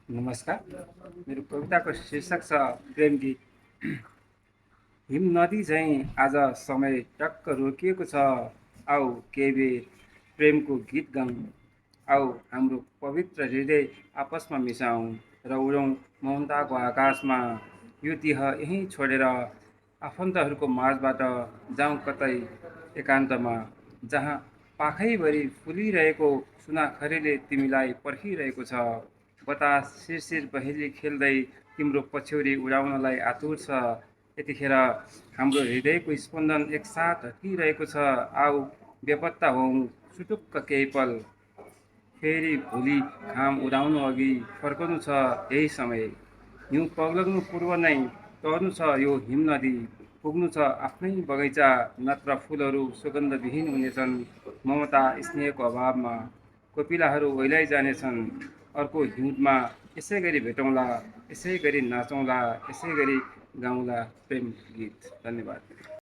नमस्कार। मेरो कविताको शीर्षक छ प्रेम गीत। हिम नदी झैँ आज समय टक्क रोकिएको छ। आऊ केही बेर प्रेमको गीत गाउँ। आऊ हाम्रो पवित्र हृदय आपसमा मिसाउँ र उडौँ ममताको आकाशमा। यो देह यहीँ छोडेर आफन्तहरूको माझबाट जाउँ कतै एकान्तमा, जहाँ पाखैभरि फुलिरहेको सुनाखरीले तिमीलाई पर्खिरहेको छ। बतास शिरशिर पहेँली खेल्दै तिम्रो पछ्यौरी उडाउनलाई आतुर छ। यतिखेर हाम्रो हृदयको स्पन्दन एकसाथ धड्किरहेको छ। आऊ बेपत्ता हौँ सुटुक्क केही पल। फेरि भोलि घाम उदाउनु अघि फर्कनु छ यही समय। हिउँ पग्लनु पूर्व नै तर्नु छ यो हिम नदी। पुग्नु छ आफ्नै बगैँचा, नत्र फुलहरू सुगन्धविहीन हुनेछन्। ममता स्नेहको अभावमा कोपिलाहरू ओइलाइ जानेछन्। अर्को हिउँदमा यसै गरी भेटौँला, यसै गरी नाचौँला, यसै गरी गाउँला प्रेम गीत। धन्यवाद।